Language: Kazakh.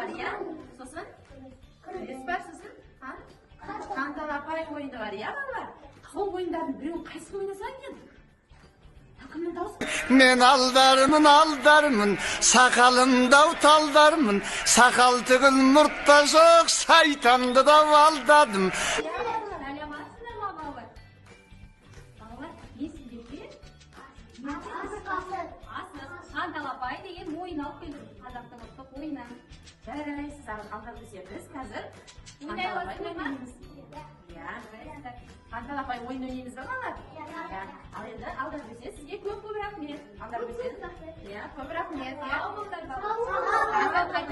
бар, иә. Сосын күрес бар, сосын қанталапай ойыны бар, иә, балалар. Сол ойындардың біреуін, қайсысын ойнасаң екен? Кімнің дауысы? Мен алдармын, алдармын, сақалымдау талдармын, сақал түгіл, мұрт та жоқ, сайтанды да алдадым. Сәлеметсіздер ма, балалар? Балалар, мен сіздерге асық, қанталапай деген ойын алып келдім, қазақтың ұлттық ойыны. Жарайсыз, Алдар. Біз қазір Ойнай қанталапай аласыздар ма? ойнаймыз. Иә, жарайсыздар. Қанталапай ойын ойнаймыз ба, балалар? Иә. Ал енді, Алдар Көсе, сізге көп көп рахмет. Алдар Көсе, иә, көп рахмет, иә. Сау болыңдар, балалар.